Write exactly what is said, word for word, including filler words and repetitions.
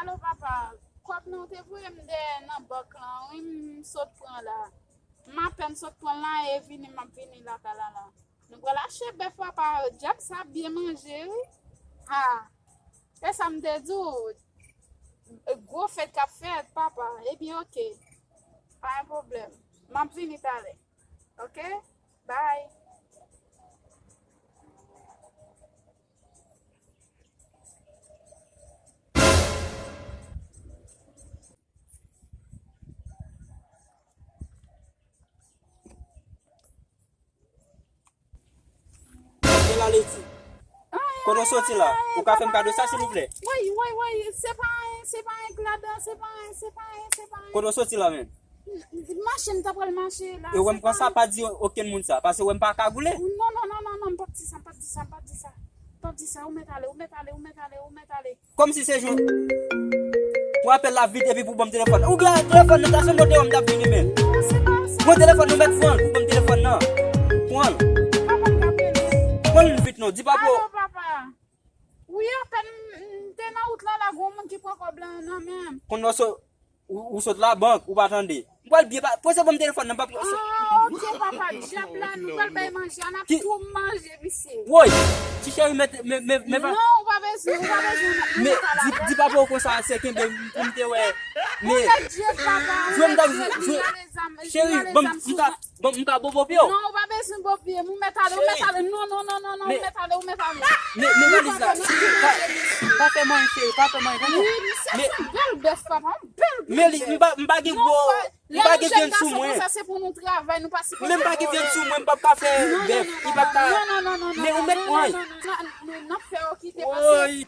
Alo, papa, kòb nan ou te voye m dèyè nan bank lan, wi, m sot pran la. M apèn sot pran la e vini, m ap vini lakay la la. Nou pral achte bèf, papa, dyab sa ap byen manje, wi. Ha, e sa m te di w, gwo fèt k ap fèt, papa. Ebyen, oke, pa gen pwoblèm. M ap vini talè. Oke? Bye. Kote w soti la? Ou ka fè m kado sa, silvouplè? Woy, woy, woy, se pa anyen, se pa anyen k ladan, se pa anyen, se pa anyen, se pa anyen. Kote w soti la menm? Mache, m ta pral mache la. E wè m pran sa, pa di okenn moun sa, paske wè m pa kagoule. Non, non, non, non, non, m p ap di sa, m p ap di sa, m p ap di sa. M p ap di sa, ou mèt ale, ou mèt ale, ou mèt ale, ou mèt ale. Kòmsi se jou. Pou apèl la vit epi pou ban m telefòn. Ou gen telefòn nan, ta se mwen te wè m t ap vini men. Non, se pa sa. Pran telefòn nan, mèt pran l pou ban m telefòn nan. Pran l. Papa m t ap rele. Pran l vit non, di pa pou. Alo, papa. Wi, apèn m te nan wout la, la, gon moun ki pran kòb la nan men m. Konn nan so, ou, ou sot labank, ou pa tande. M pral byen pa, poze ban m telefòn nan, m p ap. Ah, oke, papa, dyab la, nou pral bay manje, an ap tou manje, misye. Woy, ti cheri, mèt, men, men, men pa. Non, ou pa bezwen, ou pa bezwen, nou mèt al avè. Di, di papa w konsa, se kenbe m pou m te wè. Men, jwe m t ap jwe, jwe. Cheri, ban m, m ka, Bon, m ka bo bo pye w. Non, ou pa bezwen bo pye m. Ou mèt ale, ou mèt ale. Non, non, non, non, non, ou mèt ale, ou mèt ale. Men, men valiz la. Pa, pa fè m anyen, cheri, pa fè m anyen, tande. Wi, misye se bèl bèf, papa, yon bèl bèf. Men li, m pa, m pa gen gwo, m pa gen vyann sou mwen. Konsa, se pou nou travay, nou pa sipoze. Men m pa gen vyann sou mwen, m p ap ka fè bèf. Li p ap ka. Non, non, non, non, non, non, non, non, non, non, non, non, n ap fè yo kite pase. Woy.